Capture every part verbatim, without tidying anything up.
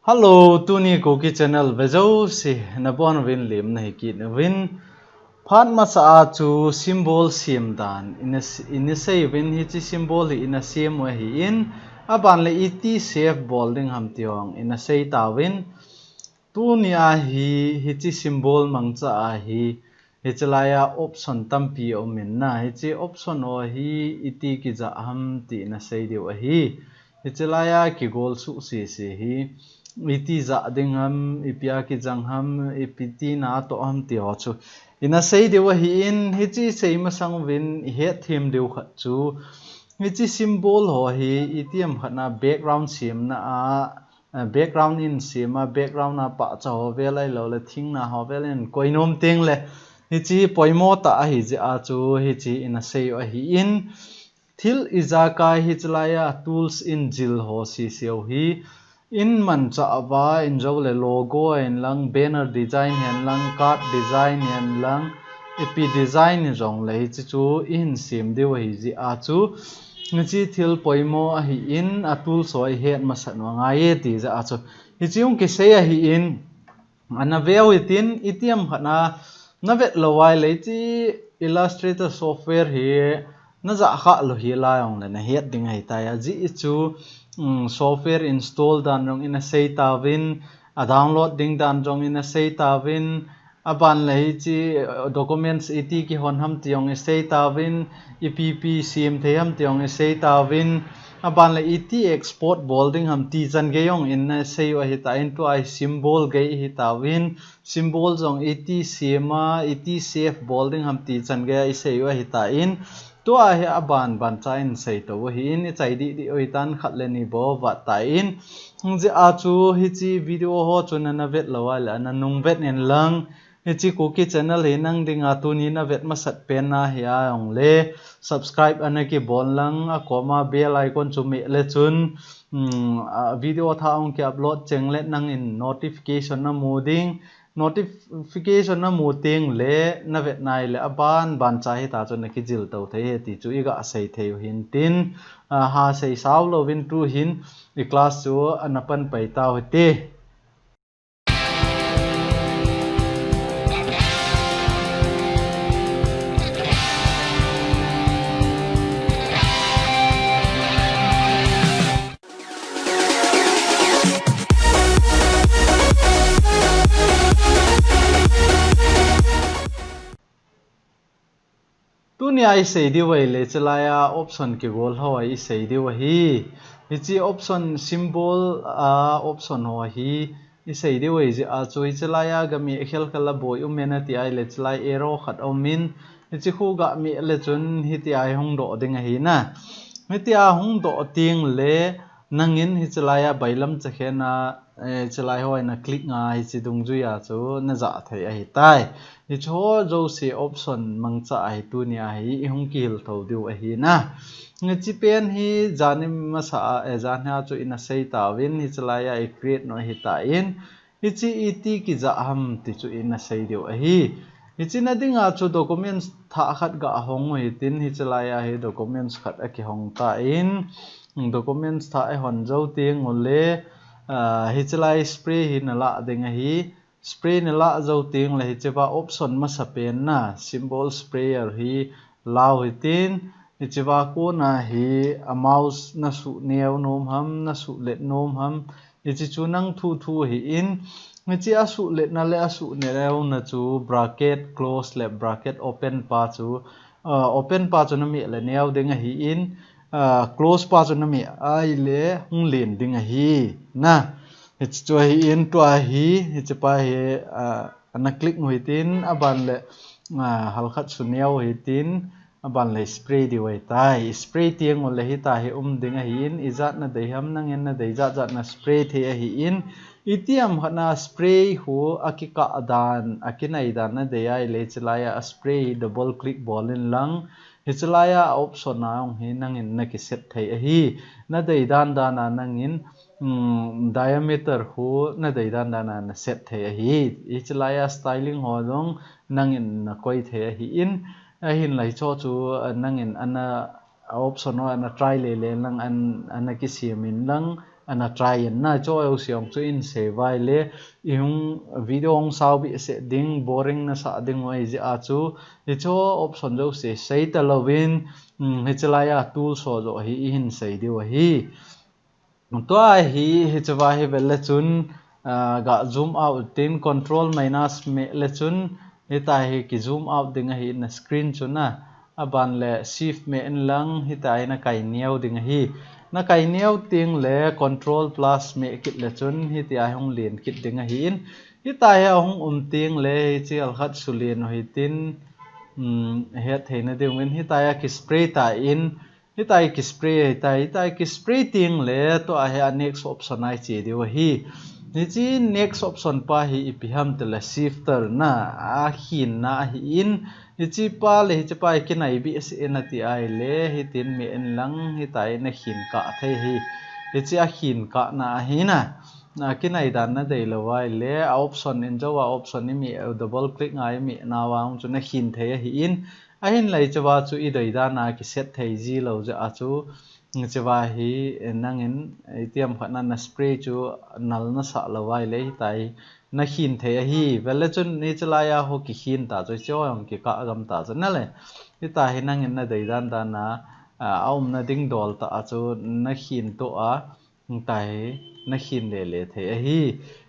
Hello, tuni Kuki channel vejouse nabonuvin lemna hikit uvin. Phat masa a chu symbol sem dan ina, ina sei uvin, hiche symbol hi ina sem u ahin, aban le iti shape bol ding ham ti jong ina sei tauvin. Tuni a hi, hiche symbol mangcha a hi, hiche lai a option tampi aum in na, hiche option ho hi iti kija ham ti ina sei diu ahi. Hiche lai a kigol suh sese hi, iti ja ding ham, ipi a kijang ham, ipi tina atoh ham ti ho chu ina sei diu ahin, hiche sei masang uvin ihet them diu khat chu, hiche symbol ho hi itiham khat na background semna a, eh, background in sem a, background a pahcha ho vel ahilou le thingna ho vel in koi nom teng le, hiche poimo tah ahi jeh a chu hiche ina sei u ahin, thil ijakai hiche lai a tools in jil ho sese u hi, in mancha uva in jou le logo hen lang, banner design hen lang, card design hen lang, ipi design jong le hiche chu ihin sem diu ahi jeh a chu, hiche thil poimo ahin a tools ho ihet masat u angai e ti jeh a chu, hiche hung kisei ahin, ana veu hitin, itiham khat na na vet lou uva ahile hiche Illustrator software hi na jah kha lou hi lai jong le na het ding ahitai. Ajeh chu, um, software install dan jong ina sei tauvin, a download ding dan jong ina sei tauvin, aban le hiche, uh, documents iti kihon ham ti jong isei tauvin, ipi ipi sem thei ham ti jong isei tauvin, aban le iti export bol ding ham ti chan gei jong ina sei u ahitan, tua hi symbol gei ahi tauvin, symbol jong iti sem a, iti shape bol ding ham ti chan gei a isei u ahitan, tua hi aban ban cha in sei tou u ahin, ichai dih dih u ahitan, khat le ni bou vat tan. Hijeh a chu hiche video ho chu na, na vet lou uva ahile ana nung vet in lang, hiche Kuki channel hi nang dinga tuni na vet masat pen na hi a jong le, subscribe ana kibol lang, akoma bell icon chu meh le chun, um, a video thah hung ki upload cheng le nangin notification na mu ding, notification na mu teng le na vet nai le aban ban cha hita chu na kijil tou thei e ti chu iga sei thei u ahin tin, a, ha sei sao louvin tu hin i class chu ana pan pai tau hite. Tuni a isei diu ahile, hiche lai a option kigol ho a isei diu ahi. Hiche option symbol a option ho hi isei diu ahi jeh a chu, hiche lai a ga meh khel khel a boi um e nati ahile, hiche lai arrow khat aum in, hiche khu ga meh le chun hitia hi hung doh ding ahi na. Hitia hung doh teng le, nangin hiche lai a bailam chakhen a, eh, hiche lai ho a na click nga hiche dungjui a chu na jah thei ahitai. Hiche ho jouse option mangcha a hi tuni a hi i hung kihil thou diu ahi na. Hiche pen hi jan masa a, eh, jan hi a chu ina sei tauvin, hiche lai a i create u ahitan, hiche iti kija ham ti chu ina sei diu ahi. Hiche na dinga chu documents thah khat ga hong u hitin, hiche lai a hi documents khat akihong tan, documents thah ihon jou teng u le, ah, hiche lai spray hi na lah ding ahi. Spray na lah jou teng le hiche va option masa pen na symbol sprayer hi la u hitin, hiche va kona hi a mouse na suh neo nom ham, na suh let nom ham, hiche chu nang thu thu ahin, hiche a suh letna le a suh neo na chu bracket close le bracket open pa chu, ah, open pa chu na meh le neo ding ahin, ah, close pa chu na meh ahile hung len ding ahi na. Hiche chu ahin, tua hi, hiche pa hi, ah, ana click u hitin, aban le, ah, halkhat su neo u hitin, aban le spray diu ahitai. Spray teng u le hita hi um ding ahin, ijat na dei ham, nangin na dei jat jat na spray thei ahin, itiham khat na spray khu akikah dan, akinai dan na dei ahile, hiche lai a spray double click bol in lang, hiche lai a option a jong hi nangin na kiset thei ahi. Na dei dan dan a nangin, um, diameter khu na dei dan dan a na set thei ahi. Hiche lai a styling ho jong nangin na koi thei ahin, ahinla hiche ho chu, ah, nangin ana, a option ho ana try le le lang, an, ana kisem in lang, ana try in na, hicho jouse jong chu in sei uva ahile, i hung video hung sao behseh ding, boring na sah ding u ahi jeh a chu, hicho option jouse sei talou in, um, hiche lai a tools ho joh hi i hin sei diu ahi. Tua hi, hiche va hi vel le chun, ah, ga zoom out tin control minus meh le chun, hitia hi ki zoom out ding ahi na screen chu na, aban le shift meh in lang, hitia hi na kai neo ding ahi. Na kai neo teng le control plus meh kit le chun, hitia hi hung len kit ding ahi in. Hitia hi a hung um teng le, hiche alkhat sulen u hitin, um, het theina ding in, hitia hi ki spray ta in, Hitia hi ki spray, hitia hi, hitia hi ki spray teng le, tua hi a next option a i che diu ahi. Hiche next option pa hi ipi ham tile shifter na, a khinna ahi in. Hiche pa le, hiche pa hi kinai behseh in ati ahile, hitin meh in lang, hitia hi na khin kah thei ahi. Hiche a khin kahna ahi na. Na kinai dan na dei lou ahile, a option in jou a option i meh, double click ngai i meh nauva hung chu na khin thei ahi in. Ahinla hiche va chu i dei dan a ki set thei ji lou jeh a chu, hiche va hi, eh, nangin, eh, itiham khat na na spray chu nal na sah lou ahile hitia hi na khin thei ahi. Vel le chun hiche lai a ho ki khin ta chu, hiche ho jong ki kah gam ta chu na le. Hitia hi nangin na dei dan dan a, ah, a umna ding dol tah a chu na khin toh a, Hitia hi na khin lele thei ahi.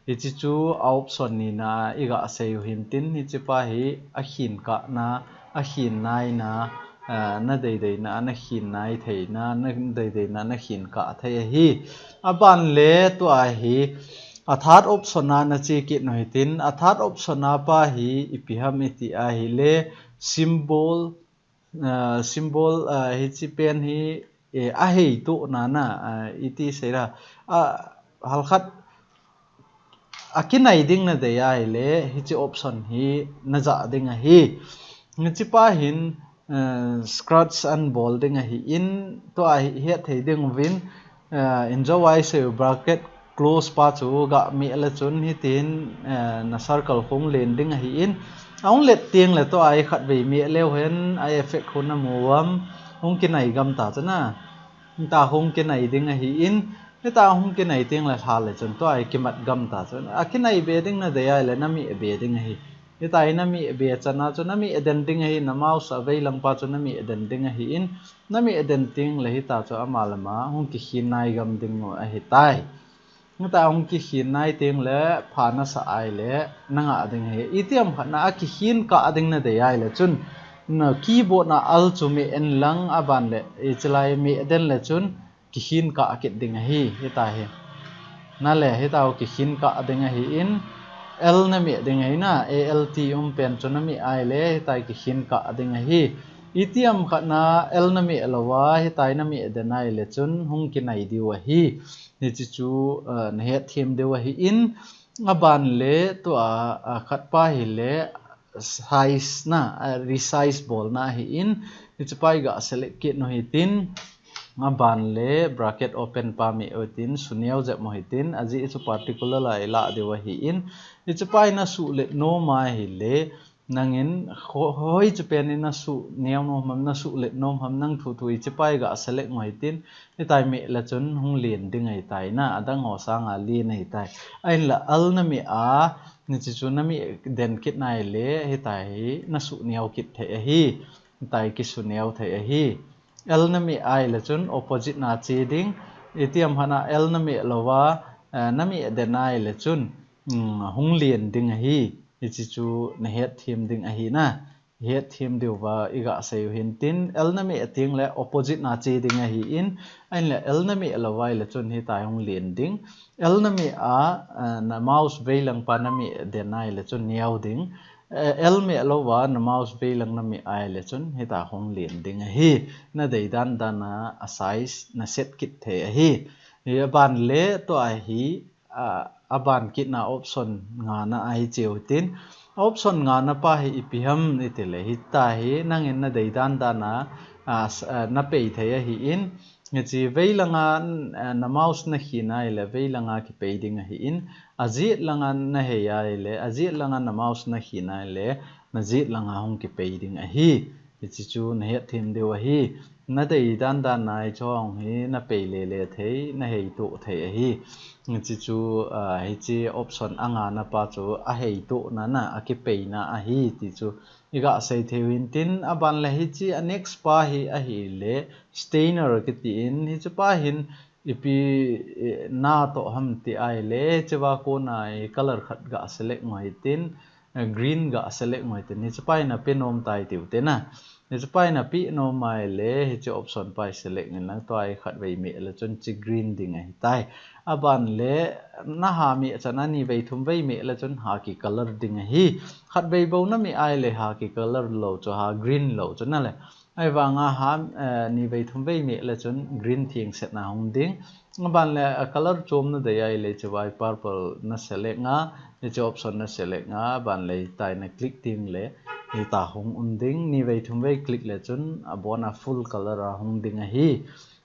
Hiche chu a option ni na i ga sei u hintin, hiche pa hi a khin kahna, a khin naina, ah, na dei dei na, na khin nai theina, na dei dei na, na khin kah thei ahi. Aban le tua hi a third option a na che kit u hitin, a third option a pa hi ipi ham iti ahile symbol, ah, symbol, ah, hiche pen hi, eh, a hei toh na na, ah, iti sei la, ah, halkhat a kinai ding na dei ahile, hiche option hi na ja ding ahi. Hiche pa hin, eh, scratch an bol ding ahi in, tua hi het thei ding uvin, eh, in jou a i sei u bracket close pa chu ga meh le chun hitin, eh, na circle hung len ding ahi in. A hung let teng le tua hi khatvei meh leu hen, a effect khu na mu uvam, hung kinai gam ta chu na. Hitia hung kinai ding ahi in, hitia hung kinai teng le lha le chun tua hi kimat gam ta chu. A kinai be ding na dei ahile na meh be ding ahi. Hitia hi na meh be chan a chu na meh den ding ahi, na mouse a veilang pa chu na meh den ding ahi in, na meh den teng le hitia chu ama le ama hung kikhin nai gam ding u ahi tai. Hitia hung kikhin nai teng le pha na sa ahile na ngah ding ahi. Itiham khat na a kikhin kah ding na dei ahile chun, na keyboard na Alt chu meh in lang aban le, hiche lai meh den le chun, kikhin kah kit ding ahi, hitia hi. Na le, hitia hi kikhin kah ding ahi in, L na meh ding ahi na, A L T um pen chu na meh ahile, hitia hi kikhin kah ding ahi. Itiham khat na L na meh lou a, hitia hi na meh den ahile chun hung kinai diu ahi. Hiche chu, eh, na het them diu ahi in, aban le tua, ah, khat pa hile, size na, ah, resize bolna ahi in, hiche pa i ga select kit u hitin, aban le bracket open pa meh u hitin, suneo jep u hitin, ajeh chu particular a i lah diu ahi in, hiche pa i na suhlet nom ahile, nangin ho-, hoiche pen i na suhneo nom ham, na suhlet nom ham, nang thu thu hiche pa i ga select u hitin, hitia hi meh le chun hung len ding ahi tai na, adang ho sanga len ahi tai. Ahinla Alt na meh a, hiche chu na meh den kit na ahile, hitia hi na suhneo kit thei ahi. Hitia hi kisuneo thei ahi. L na meh ahile chun opposite na che ding. Itiham khat na L na meh lou a, eh, na meh den ahile chun, um, hung len ding ahi. Hiche chu na het them ding ahi na. Het them diu va i ga sei u hitin, L na meh teng le opposite na che ding ahi in, ahinla L na meh lou ahile chun hitia hi hung len ding. L na meh a, eh, na mouse veilang pa na meh den ahile chun neo ding. Eh, L meh lou a na mouse veilang na meh ahile chun hitia hi hung len ding ahi. Na dei dan dan a, a size na set kit thei ahi. Hi aban le tua hi, a, aban kit na option nga na ahi cheu hitin. Option nga na pa hi ipi ham iti le, hitia hi nangin na dei dan dan a, a, s-, a, na pei thei ahi in, hiche veilang a, a, na mouse na khin ahile, veilang a kipei ding ahi in, ajeh lang a na hei ahile, ajeh lang a na mouse na khin ahile, na jeh lang a hung kipei ding ahi. Hiche chu na het them diu ahi. Na dei dan dan a hiche ho hi na pei le le thei, na hei toh thei ahi. Hiche chu, ah, hiche option a nga na pa chu a hei toh na na, a kipei na ahi ti chu i ga sei thei u hin tin, a ban le hiche a next pa hi ahi le, stainer kiti in, hiche pa hin ipi, eh, na toh ham ti ai le, hiche va kona i color khat ga select ngoi tin, eh, green ga select ngoi tin, hiche pa hin a pe nom tai tiu te na. Hiche pa hin a pe nom ai le, hiche option pa hi select in lang tua hi khat vei meh le chun hiche green ding ahi tai. A ban le na ha meh chan a ni vei thum vei meh le chun ha ki color ding ahi. Khat vei bou na meh ai le ha ki color lou chu, ha green lou chu na le. Ahivang a ha, eh, ni vei thum vei meh le chun green theng set na hung ding. A ban le a color chom na dei ai le hiche va hi purple na select nga, hiche option na select nga, a ban le hitia na click ding le hita hung um ding, ni vei thum vei click le chun a bon a full color a hung ding ahi.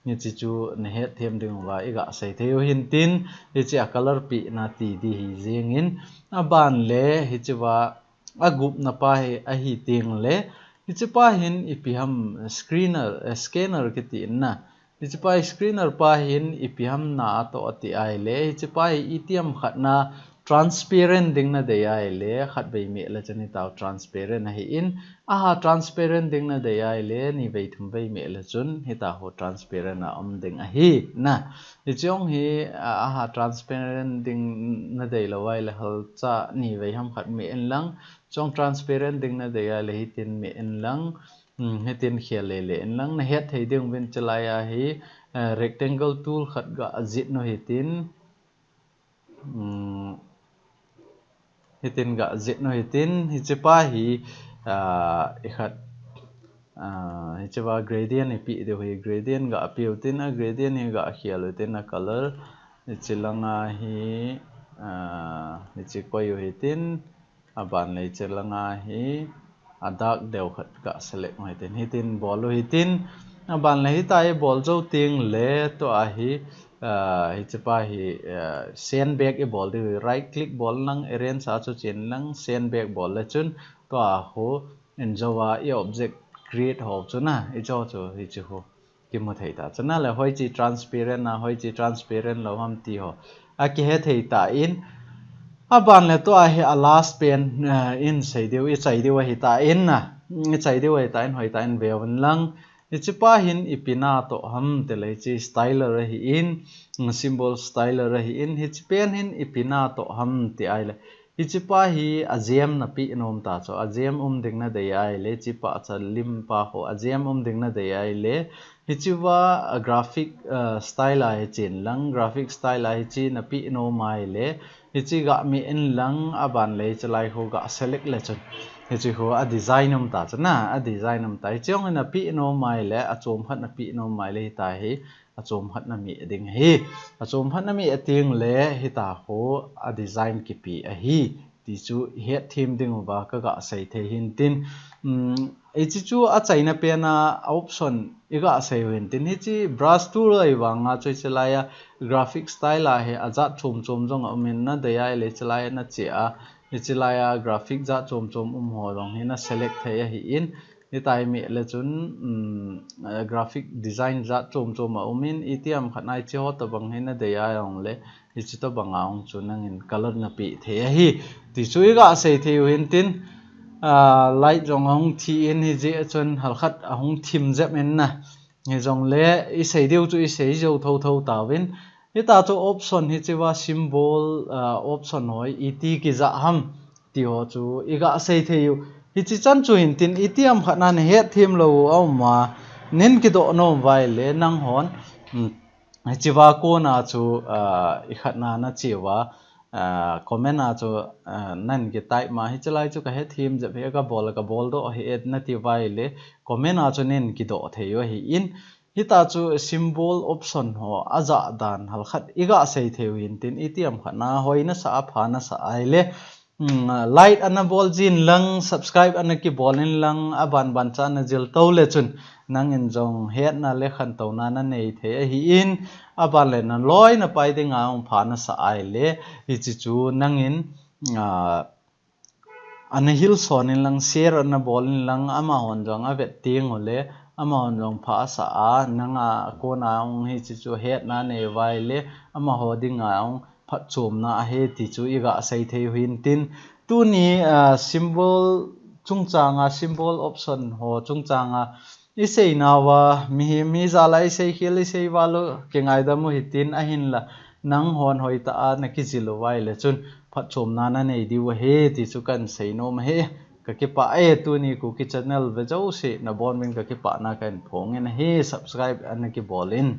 Hiche chu na het them ding uva i ga sei thei u hin tin, hiche a color pe na ti di hi jeng in, a ban le hiche va a gup na pa hi ahi teng le, hiche pa hin ipi ham screener, eh, scanner kiti in na. Hiche pa screener pa hin ipi ham na a toh ati ai le, hiche pa hi itiham khat na transparent ding na dei ai le, khat vei meh le chun hitia transparent ahi in, a ha transparent ding na dei ai le, ni vei thum vei meh le chun hitia ho transparent a um ding ahi na. Hiche jong hi, a, a ha transparent ding na dei lou ai le, halcha ni vei ham khat meh in lang, chong transparent ding na dei ai le hitin meh in lang, hmm, hitin khel le le in lang, na het thei ding uvin hiche lai a hi, eh, rectangle tool khat ga jet nu hitin, hmm, hitin ga jet nu hitin, hiche pa hi, ah, i khat, ah, hiche va gradient i pe diu hi, gradient ga pe u tin, a gradient hi ga khel u tin, a color hiche lang a hi, ah, hiche koi u hitin, a ban le hiche lang a hi a dark deu khat ga select u hitin, hitin bol u hitin, a ban le hitia hi bol jou teng le tua hi, ah, hiche pa hi, ah, send back i bol diu, right click bol lang, arrange a chu chen lang, send back bol le chun tua ho in jou a i object create ho chu na, i jou chu hiche ho kimu thei ta. Chuna le hoiche transparent a, hoiche transparent lou ham ti ho a kihe thei ta in, a ban le tua hi a last pen, eh, in sei diu, i chai diu ahi ta in na, i chai diu ahi ta in, hoi ta in veu in lang. Hiche pa hin ipi na toh ham ti le, hiche styler ahi in, symbol styler ahi in, hiche pen hin ipi na toh ham ti ai le, hiche pa hi a gem na pe nom ta chu, a gem um ding na dei ai le, hiche pa cha lim pa ho a gem um ding na dei ai le, hiche va a graphic, uh, style a hi chen lang, graphic style a hiche na pe nom ai le, hiche ga meh in lang, a ban le hiche lai ho ga select le chun, hiche ho a design um ta chu na, a design um ta. Hiche jong na pe nom ai le, a chom khat na pe nom ai le, hitia hi a chom khat na meh ding ahi. A chom khat na meh teng le hitia ho a design kipe ahi ti chu i het them ding uva ka ga sei thei hin tin. Um, hiche chu a chaina pen a, a option i ga sei u hin tin. Hiche brush tool ahi vang a chu hiche lai a graphic style a hi a jat chom chom jong a um in, na dei ai le hiche lai a na che a, hiche lai a graphic jat chom chom um ho jong hi na select thei ahi in. Hitia hi meh le chun, um, eh, graphic design jat chom chom a um in, itiham khat na hiche ho tabang hi na dei a jong le, hiche tabang a jong chu nangin color na pe thei ahi ti chu i ga sei thei u hin tin, ah, light jong a hung thi in, hijeh chun halkhat a hung thim jep in na. Hijong le i sei diu chu i sei jou tho tho tauvin, hitia chu option hiche va symbol, ah, option ho iti kija ham ti ho chu i ga sei thei u. Hiche chan chu hin tin itiham khat na na het them lou u a um a, nin kidoh nom uva ai le nang hon, um, hiche va kona chu, ah, i khat na na che uva, ah, comment a chu, ah, nan ki type ma, hiche lai chu ka het them jep hi, ka bol, ka bol doh hi et na ti uva ai le comment a chu nin kidoh thei u ahi in, hitia chu symbol option ho a jat dan halkhat i ga sei thei u hin tin itiham khat na hoi na sa a, pha na sa ai le, um, like ana bol jin lang, subscribe ana kibol in lang, a ban ban cha na jil to le chun nangin jong hetna le khantouna na nei thei ahi in, a ban le na loi na pai ding a hung pha na sa ai le, hiche chu nangin, ah, ana hil son in lang, share ana bol in lang, amahon jong a vet teng u le, amahon jong pha asa a, nanga kona hung hiche chu hetna nei uva ahile, amaho dinga hung phatchomna ahi ti chu iga sei thei u hintin. Tuni, ah, symbol chungchanga, symbol option ho chungchanga isei nauva, mihem mi jala isei khel, isei val u, kingaidam u hitin, ahinla nanghon hoitah a nakijil uva ahile chun phatchomna nanei diu ahi ti chu kahin sei nom ahi. Kakipah e, tuni Kuki channel ve jouse nabonuvin kakipana kahin phongin ahi, subscribe ana kibol in.